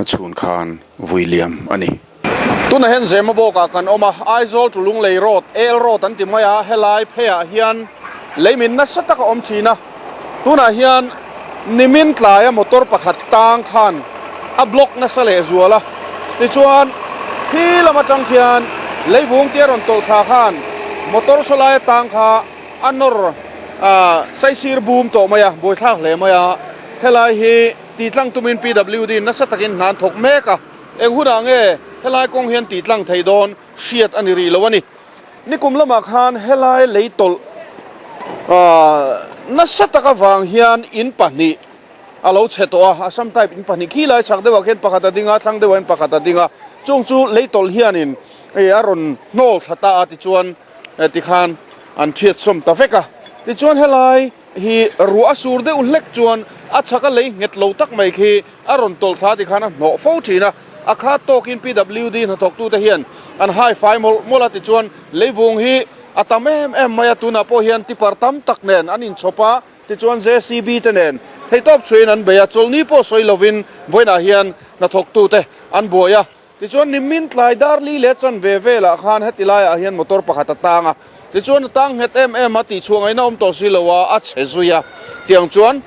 Chhun khan vui liam a ni. Tunah hian Zemabawk ah kan awm a, Aizawl to Lunglei Road, AL Road an ti mai a, helai pheiah hian leimin nasa tak a awm thin a. Tunah hian nimin tlaia motor pakhat tang khan a block nasa leh zual a, tichuan khi lam atang khian leivung tia rawn tawlh thla khan motor saw laia tang kha a nawr saisir bum tawh mai a, buaithlak hle mai a, helai hi. Tih tlang tumin PWD nasa takin hna an thawk mek a, eng hunah nge helai kawng hian tih tlang thei dawn hriat a ni rih lo a ni. Nikum lamah khan helai lei tawlh nasa tak avang hian in pahnih a lo chhe tawh a, Assam type in pahnih khi lai chhak deuhah khian pakhat a ding a, thlang deuhah hian pakhat a ding a, chung chu lei tawlh hianin a rawn hnawl thla ta a tichuan tikhan an thiat sawm ta vek a, tichuan helai. Hi ruah a sur deuh hlek chuan a chhak a lei nghet lo tak mai khi a rawn tawlh thla tikhan a hnawh fo thin a, a khat tawkin PWD hnathawktute hian an hai fai mawlh mawlh a tichuan leivung hi a tam em em mai a, tunah pawh hian tipar tam tak nen an inchhawp a, tichuan JCB te nen theihtawp chhuiin an bei a, chawlhni pawh sawi lovin vawiinah hian hnathawktute an buai a. Tichuan nimin tlai dar li leh chanve velah khan heti laiah hian motor pakhat a tang a, tichuan a tang nghet em em a, tihchhuah ngaihna awm tawh si lo a, a chhe zui a. Tiang chuan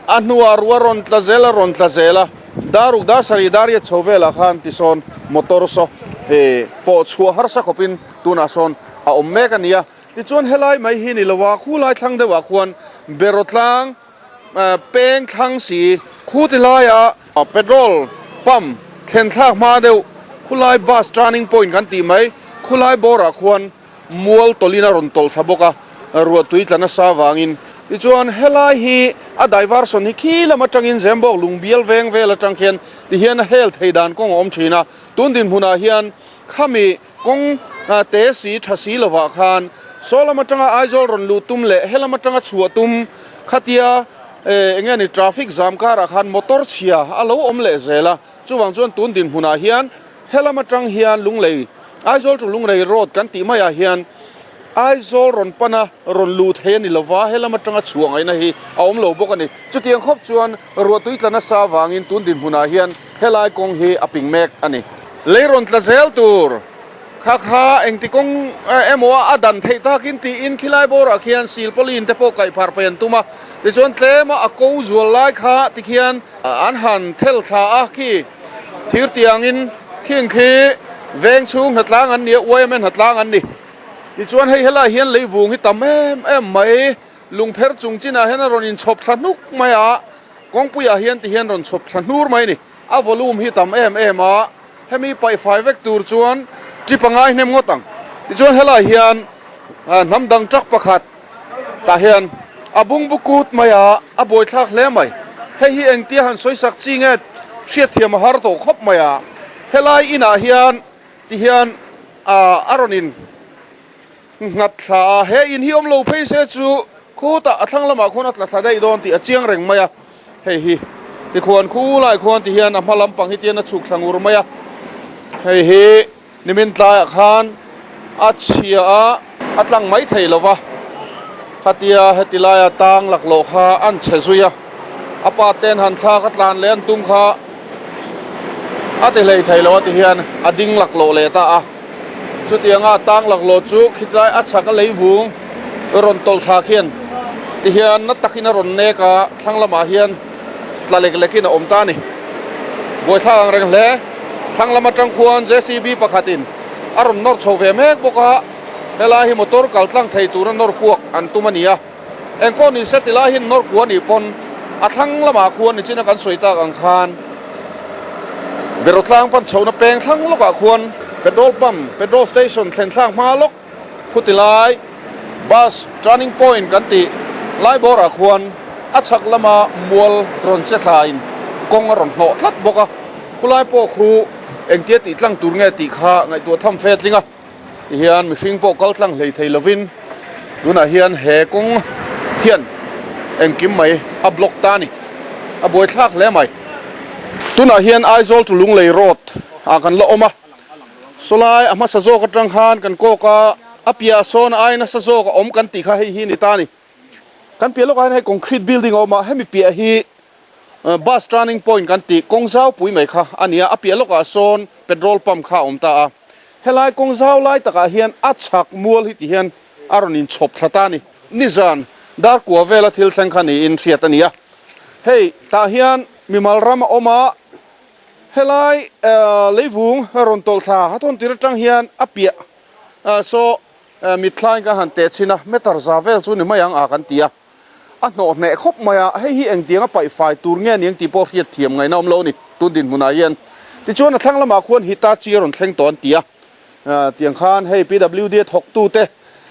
a hnuah ruah rawn tla zel a rawn tla zel a, dar ruk dar sarih dar riat chho velah khan tisawn motor saw pawh chhuah harsa khawpin tunah sawn a awm mek a ni a. Tichuan helai mai hi ni lo a, khulai thlang deuhah khuan beraw tlang Peng thlang si khu ti laia petrol pump thlen thlak hma deuh khulai bus turning point kan tih mai khulai bawrah khuan mual tawlhin a rawn tawlh thla bawk a, ruahtui tla nasa vangin. Tichuan helai hi a diversion hi khi lam atangin Zembawk lungbial veng vel atang khian tihian a hel thei dan kawng a awm thin a, tun dinhmunah hian khami kawng te si tha si lovah khan saw lam atanga Aizawl rawn luh tum leh helam atanga chhuah tum khatia eng nge ni traffic zam karah khan motor chhia a lo awm leh zel a, chuvang chuan tun dinhmunah hian helam atang hian Lunglei Aizawl to Lunglei road kan tih maiah hian Aizawl rawn pana rawn luh thei a ni lova, helam atanga chhuah ngaihna hi a awm lo bawk a ni. Chutiang khawp chuan ruahtui tla nasa avangin tun dinhmunah hian Helai kawng hi a ping mek a ni. Lei rawn tla zel tur kha kha engti kawng emaw a a dan theih takin tiin khilai bawrah khian silpawlin te pawh kaih phar phei an tum a, tichuan tlema a ko zual lai kha tikhian an han thel thla a, khi thir tiangin khing khi veng chhung hnatlang an ni a, YMA hnatlang an ni. Tichuan hei helai hian leivung hi tam em em mai, lungpher chung chinah hian a rawn inchhawp thla hnuk mai a. Kawngpuiah hian ti hian rawn chhawp thla hnur mai a ni. A volume hi tam em em a, hemi paih fai vek tur chuan trip a ngai hnem ngawt ang. Tichuan helai hian hnam dang truck pakhat tah hian a bungbu kut mai a, a buaithlak hle mai. Hei hi engtia han sawi sak chi nge hriatthiam a har tawh khawp mai a. Helai inah hian ti hian a rawn in nghat thla a, he in hi awm lo phei se chu khutah a thlang lamah khuan a tla thla daih dawn tih a chiang reng mai a, hei hi tikhuan khu lai khuan ti hian a hma lampang hi tian a chhuk thla ngur mai a, hei hi nimin tlaiah khan a chhia a, a tlang mai thei lo va, khatia heti laia tang laklawh kha an chhe zui a, a pa ten han thlak a tlan leh an tum kha a ti hlei thei lo a ti hian a ding laklawh leh ta a. Chutianga tang laklawh chu khitlai a chhak a lei vung rawn tawlh thla khian tihian na takin a rawn nek a, thlang lamah hian tla lek lekin a awm ta a ni. Buaithlak ang reng hle. Thlang lam atang khuan JCB pakhatin a rawn nawr chho ve mek bawk a, helai hi motor kal tlang thei tura nawr kuak an tum a ni a. Engpawh ni se tilai hi nawr kua nih pawn a thlang lamah khuan nichina kan sawi tak ang khan Berawtlang pan chhohna peng thlang lawkah khuan petrol pump, petrol station thlen thlak hma lawk khu tilai bus turning point kan tih lai bawrah khuan a chhak lama mual rawn che thlain kawng a rawn hnawh tlat bawk a, khulai pawh khu engtia tih tlang tur nge tih kha ngaihtuah tham fe tling a. Tihian mihring pawh kal tlang hlei thei lovin tunah hian he kawng hian engkim mai a block ta a ni, a buaithlak hle mai. Tunah hian Aizawl to Lunglei road ah kan la awm a, sawlai a hmasa zawk atang khan kan kawk a, a piah sawn ai nasa zawk a awm kan tih kha hei hi a ni ta a ni. Kan piah lawkah hian hei concrete building a awm a, hemi piah hi. Bus turning point kan tih kawng zau pui mai kha a ni a, a piah lawkah sawn petrol pump kha a awm ta a. Helai kawng zau lai takah hian a chhak mual hi ti hian a rawn inchhawp thla ta a ni. Nizan dar kua vela thil thleng kha niin hriat a ni a. Hei tah hian mimal ram a awm a, helai leivung rawn tawlh thla a thawn tir atang hian a piah saw mitthlain kan han teh chhin a, meter za vel chu ni mai ang a kan ti a. A hnawh hneh khawp mai a, hei hi engtiang a paih fai tur nge ni ang tih pawh hriat thiam ngaihna awm lo a ni tun dinhmunah hian. Tichuan a thlang lamah khuan Hitachi a rawn thleng tawh an ti a, tiang khan hei PWD a thawktute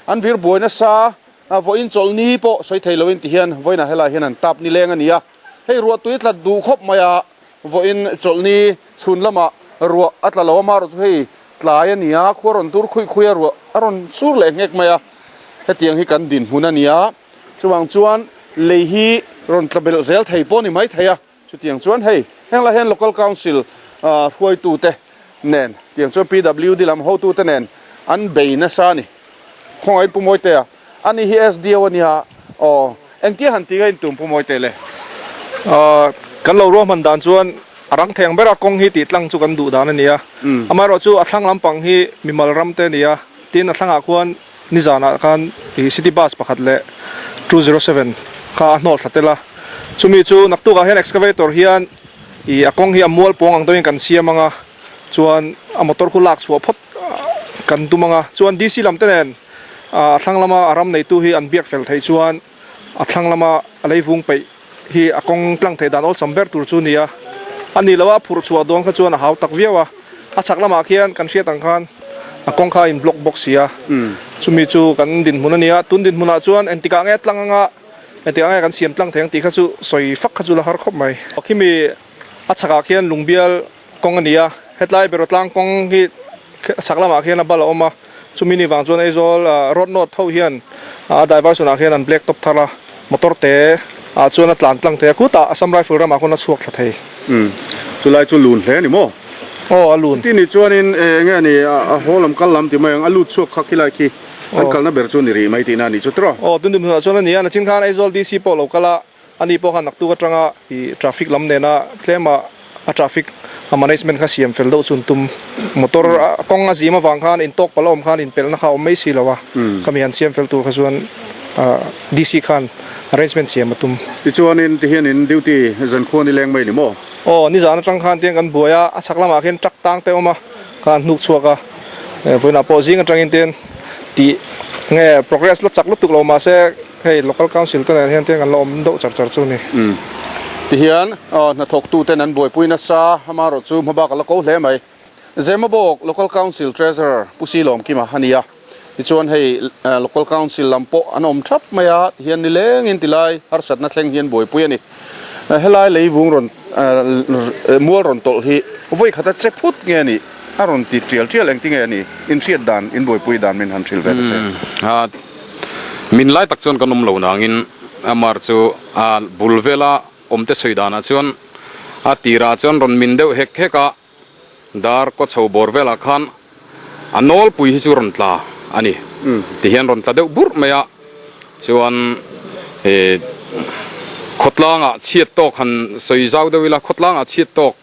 an vir buai nasa a, vawiin chawlhni pawh sawi thei loin ti hian vawiinah helaiah hian an tap nileng a ni a, hei ruah tui a tlat duh khawp mai a, vawiin chawlhni chhun lamah ruah a tla lo a, amaherawhchu hei tlai a ni a, khua rawn dur khuih khuih a, ruah a rawn sur leh nghek mai a, hetiang hi kan dinhmun a ni a, chuvang chuan lei hi rawn tla belh zel thei pawh a ni mai thei a, chutiang chuan hei heng lai hian Local Council hruaitute nen tiang chuan PWD lam hotute nen an bei nasa a ni. Khawngaih Pu Mawitea a ni hi SDO a nia aw engtia han tih nge intum Pu Mawite le? Kan lo ruahman dan chuan a rang theng bera kawng hi tih tlang chu kan duh dan a ni a, amaherawh chu a thlang lampang hi mimal ram te a ni a, tin a thlangah khuan nizanah khan ih city bus pakhat leh 207 kha a hnawh thla tel a, chumi chu naktukah hian excavator hian ih a kawng hi a mual pawng ang deuhin kan siam ang a, chuan a motor khu lak chhuah phawt kan tum ang a, chuan DC lam te nen a thlang lama a ram neitu hi an biak fel theih chuan a thlang lama a leivung peih hi a kawng tlang theih dan awlsam ber tur chu a ni a, a ni lo a phurh chhuah dawn kha chuan a hau tak viau a, a chhak lamah khian kan hriat ang khan a kawng kha a in block bawk si a, chumi chu kan dinhmun a ni a, tun dinhmunah chuan engtikah nge tlang anga engtikah nge kan siam tlang thei ang tih kha chu sawi fak kha chu la har khawp mai. Khimi a chhakah khian lungbial kawng a ni a, hetlai beraw tlang kawng hi chhak lamah khian a bal a awm a, chumi ni vang chuan Aizawl road north ho hian a diversion ah khian an black top thar a, motor te ah chuan a tlan tlang thei a, khutah Assam Rifle ramah khawn a chhuak thla thei. Umm, chulai chu lun hle a ni maw? Aw, a lun. Chuti ni chuanin eng nge ni a haw lam kal lam ti mai ang, a lut chhuak kha khilai khi an kalna ber chu ni rih mai tihna a nih chu tiraw? Aw, tun tum hunah chuan a ni a, nachin khan Aizawl DC pawh lo kal a, Ani pawh khan naktuk atanga ih traffic lam nena tlema a traffic a management kha siam fel deuh chu an tum. Motor kawng a zim avang khan intawk palh a awm khan inpelhna kha a awm mai si lo a, khami han siam fel tur kha chuan DC khan arrangement siam a tum. Tichuanin tihianin duty zankhua ni leng mai ni maw? Aw, nizan atang khan tiang kan buai a, a chhak lamah khian truck tang te a awm a, kha an hnuk chhuak a, vawiinah pawh zing atangin tian tih nge progress la chak lutuk lo mahse, Hei Local Council te nen hian tiang an la awm deuh char char chu a ni. Umm. Tihian hnathawk tuten an buaipui nasa, amaherawh chu hmabak a la ko hle mai. Zemabawk Local Council Treasurer Pu Silawmkima a ni a, tichuan hei Local Council lam pawh an awm thap mai a, tihian nilengin tilai harsatna thleng hi an buaipui a ni. Helai leivung rawn mual rawn tawlh hi vawi khata che phut nge a nih? A rawn ti tial tial engtinge a ni? Inhriat dan, inbuaipui dan min han hrilh ve ta che. Min lai tak chuan kan awm lo nangin Amar chu a bul vela awmte sawi danah chuan a tirah chuan rawn min deuh hek hek a, dar kaw chho bawr velah khan a nawlpui hi chu rawn tla a ni. Tihian rawn tla deuh burh mai a, chuan khawtlangah chhiat tawk han sawi zau deuh ila, khawtlangah chhiat tawk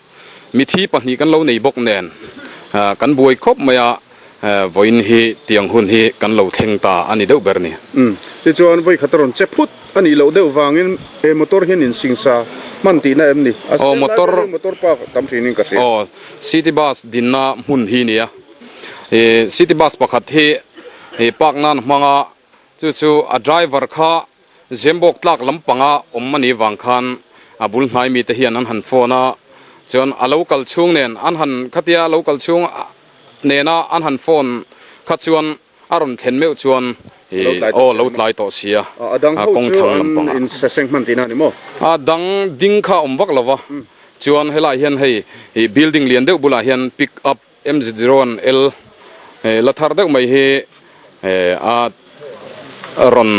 Mithi pahnih kan lo nei bawk nen kan buai khawp mai a, vawiin hi tiang hun hi kan lo thleng ta a ni deuh ber ni. Umm, tichuan vawi khat a rawn che phut a nih loh deuh vangin he motor hian in singsa hman tihna em ni? A Aw, step lai motor ber hi motor park a tam thinin ka hria. Aw, city bus dinna hmun hi nia. Ih, city bus pakhat hi ih park nan hmang a, chu chu a driver kha Zembawk tlak lampanga awm a nih vang khan a bul hnai mite hian an han phone a, chuan a lo kal chhung nen an han khatia a lo kal chhung nena an han phone kha chuan a rawn thlen meuh chuan aw lo tlai tawh si a, A dang ho kawng chu thlang an lampangah. insaseng hman tihna a ni maw? A dang ding kha a awm vak lo va, chuan helaiah hian hei building lian deuh bulah hian pick up MZ01L la thar deuh mai hi a rawn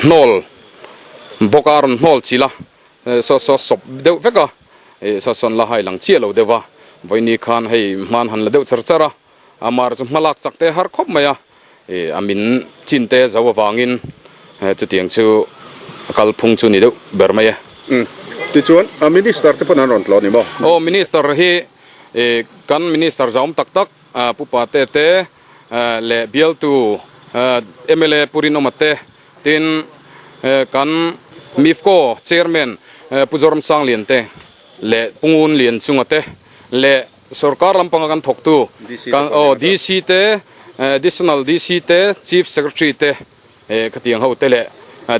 hnawl bawk a, a rawn hnawl chilh a, saw saw sawp deuh vek a, saw sawn la hai lang chiah lo deuh a, vawiini khan hei hman han la deuh char char a, a mar chu hma lak chak te har khawp mai a, a min chin te zo avangin chutiang chu kalphung chu ni deuh ber mai e. Umm. Tichuan, Minister te pawn an rawn tlawh ni maw? Aw, Minister hi kan Minister zahawm tak tak Pu Pate te leh bialtu mla Pu Rinawma te, tin kan MIFCO Chairman Pu Zoram Sanglian te leh Pu Ngun Lian Chunga te leh sorkar lampanga kan thawktu kan aw DC te, Additional DC te, Chief Secretary te khatiang ho te leh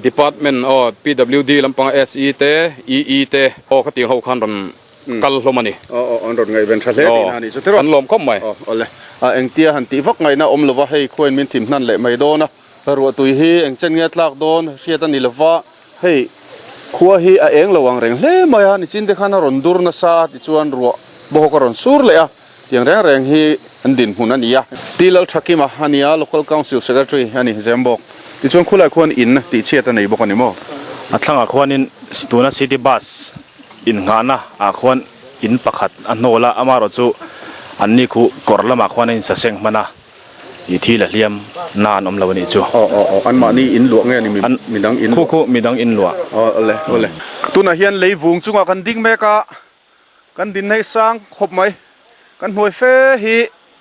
Department aw PWD lampanga SE te, EE te aw khatiang ho khan rawn kal hlawm a ni. Aw aw an rawn ngaihven tha hle tihna a nih chu tiraw? An lawm khawp mai. Aw awle. A engtia han tih vak ngaihna awm lova hei khuain min thim hnan leh mai dawn a, ruahtui hi engchen nge a tlak dawn hriat a ni lova, hei khua hi a eng lo ang reng hle mai a, nichin te khan a rawn dur nasa a tichuan ruah bawhawk a rawn sur leh a, tiang reng reng hi an dinhmun a ni a. Ti Lalthakima a ni a, Local Council Secretary a ni Zembawk. Tichuan khulai khuan in tihchhiat a nei bawk a ni maw? A thlangah khuanin tuna City Bus Innghahna ah khuan in pakhat a hnawl a, amaherawh chu anni khu kawr lamah khuan a insaseng hman a, ih thi la hliam na an awm lo a nih chu. Aw aw aw, anmahni in luah nge ni midang in luah? Khu khu midang in luah. Aw awle awle. Tunah hian lei vung chungah kan ding mek a, kan din hei sang khawp mai, kan hnuai fe hi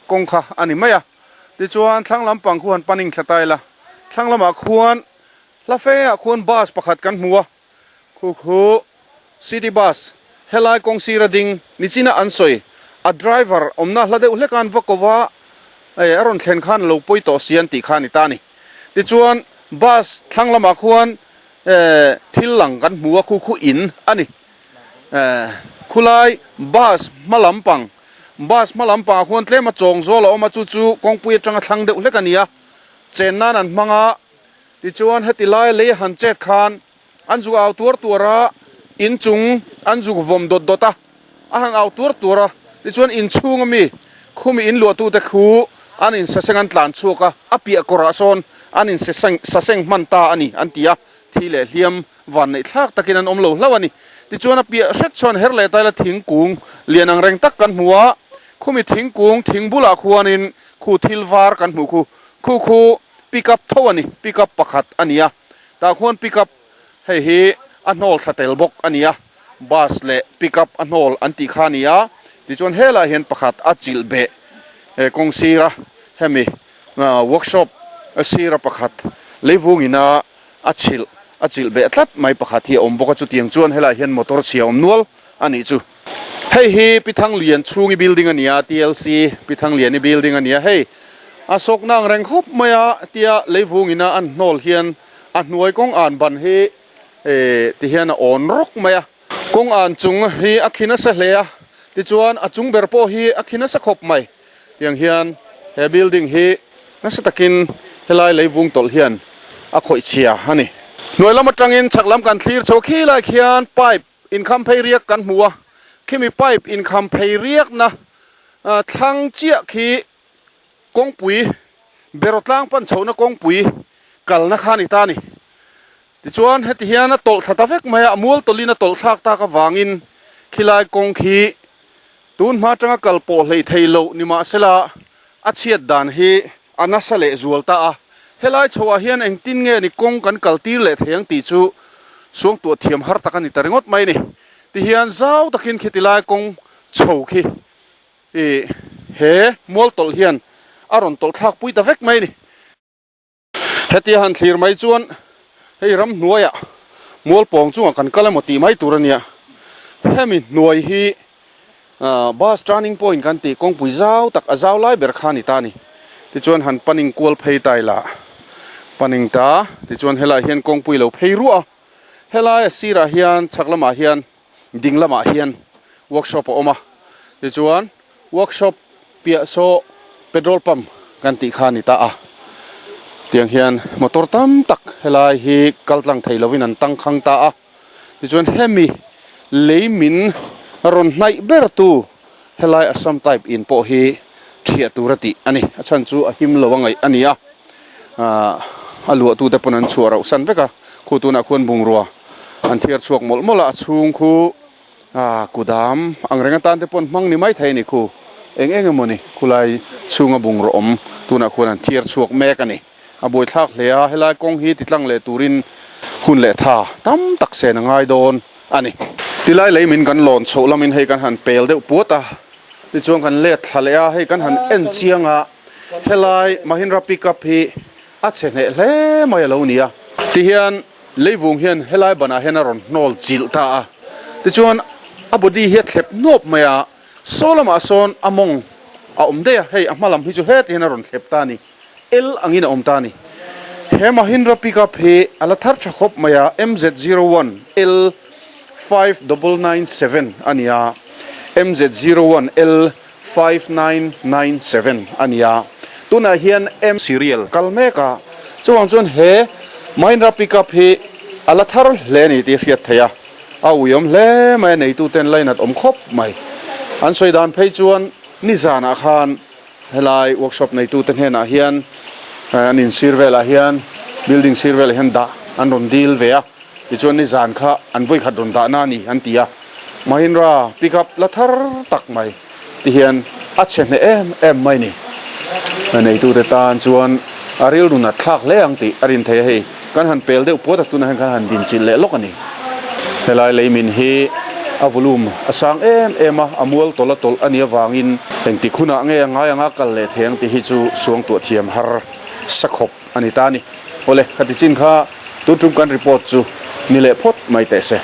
kawng kha a ni mai a, tichuan thlang lampang khu han paning thla ta ila, thlang lamah khuan hla fe ah khuan bus pakhat kan hmu a, Khu khu City Bus helai kawng sira ding nichina an sawi a driver awmna hla deuh hlek an va ko va, eh a rawn thlen khan a lo pawi tawh si an tih kha a ni ta a ni. Tichuan bus thlang lamah khuan eh thil lang kan hmu a khu khu in a ni. Eh khulai bus hma lampang bus hma lampangah khuan tlem a chawng zawl a awm a chu chu kawngpui atanga thlang deuh hlek a ni a, chen nan an hmang a. Tichuan heti lai lei han chet khan an zuk au tuar tuar a, in chung an zuk vawm dawt dawt a, a han au tuar tuar a, tichuan in chhung ami khumi in luahtute khu an in saseng an tlan chhuak a, a piah kawrah sawn an in saseng hman ta a ni an ti a, thi leh hliam van neih thlak takin an awm lo hlauh a ni. Tichuan a piah hret chuan her leh taila thingkung lian ang reng tak kan hmu a, khumi thingkung thing bulah khuanin khu thil var kan hmuh khu, khu khu Pick up tho a ni, pick up pakhat a ni a, tah khuan pick up hei hi a hnawl thla tel bawk a ni a, bus leh pick up a hnawl an tih kha a ni a, tichuan helaiah hian pakhat a chilh beh he kawng sira hemi workshop sira pakhat leivungin a a chilh a chilh beh tlat mai pakhat hi a awm bawk a, chutiang chuan helaiah hian motor chhia awm nual a nih chu. Hei hi Pi Thanglian chhungi building a ni a, TLC Pi Thangliani building a ni a, hei a sawkna ang reng khawp mai a tia leivungina an hnawl hian a hnuai kawng an ban hi eh ti hian a awn rawk mai a, kawng an chung hi a khi nasa hle a, tichuan a chung ber pawh hi a khi nasa khawp mai tiang hian he building hi nasa takin helai leivung tawlh hian a khawih chhia a ni. Hnuai lam atangin chhak lam kan thlir chho khilai khian pipe Inkham phei riak kan hmu a, khimi pipe inkham phei riakna thlang chiah khi kawngpui, beraw tlang pan chhohna kawngpui kalna kha a ni ta a ni. Tichuan heti hian a tawlh thla ta vek mai a, a mual tawlhin a tawlh thlak tak avangin khilai kawng khi tun hma atanga kal pawh hleih thei loh nimahsela a chhiat dan hi a nasa leh zual ta a, helai chhoah hian engtin nge ni kawng kan kal tir leh thei ang tih chu suangtuah thiam har tak a ni ta ringawt mai ni. Tihian zau takin khiti lai kawng chho khi ih he mual tawlh hian a rawn tawlh thlak pui ta vek mai ni. Hetia han thlir mai chuan hei ramhnuaiah mual pawng chungah kan kal emaw tih mai tur a nia. Hemi hnuai hi Bus turning point kan tih kawngpui zau tak a zau lai ber kha a ni ta a ni. Tichuan han paning kual phei ta ila paning ta tichuan helaiah hian kawngpui lo phei ruah a, helai a sirah hian chhak lamah hian ding lamah hian workshop a awm a, tichuan workshop piah saw petrol pump kan tih kha a ni ta a. Tiang hian motor tam tak helai hi kal tlang thei lovin an tangkhang ta a. Tichuan hemi lei min rawn hnaih ber tu helai Assam type in pawh hi thiah tur a tih a ni. A chhan chu a him lo a ngaih a ni a, a luah tute pawn an chhuah rauh san vek a, khu tunah khuan bungrua an thiar chhuak mawlh mawlh a, a chhung khu kudam ang reng atan te pawn hmang ni mai thei a ni khu eng eng emaw ni khulai chhunga bungraw awm tunah khuan an thiar chhuak mek a ni. A buaithlak hle a, helai kawng hi titlang leh turin hun leh tha tam tak sen a ngai dawn. a ni. Tilai lei min kan lawn chhoh lamin hei kan han pel deuh puat a, tichuan kan let thla leh a, hei kan han en chiang a, helai Mahindra pickup hi a chhe hneh hle mai a lo ni a. Tihian leivung hian helai banah hian a rawn hnawl chilh ta a, tichuan a body hi a thlep nuap mai a, saw lamah sawn a mawng a awm daih a, hei a hma lam hi chu heti hian a rawn thlep ta a ni. L angin a awm ta a ni. He Mahindra pickup hi a la thar tha khawp mai a, MZ01 L 5997 a ni a, MZ01 L 5997 a ni a. Tunah hian M serial kal mek a, chuvang chuan he Mahindra pickup hi a la thar hle a ni tih a hriat theih a, a uiawm hle mai a, neituten lainat awm khawp mai. An sawi dan phei chuan nizanah khan Helai workshop neitute hnenah hian an in sir velah hian building sir velah hian dah an rawn dil ve a, tichuan nizan kha an vawikhat rawn dahna a ni an ti a, Mahindra pickup la thar tak mai ti hian a chhe hneh em em mai ni. A neitute tan chuan a rilru nat thlak hle ang tih a rin thei a, hei kan han pel deuh puat a tunah hian kan han dinchilh leh lawk a ni. Helai leimin hi a volume a sang em em a, a mual tawlh a tawlh a nih avangin engtik hunah nge a ngai anga kal leh thei ang tih hi chu suangtuah thiam har sa khawp a ni ta a ni. Awle, khati chin kha tun tum kan report chu ni leh phawt mai teh se.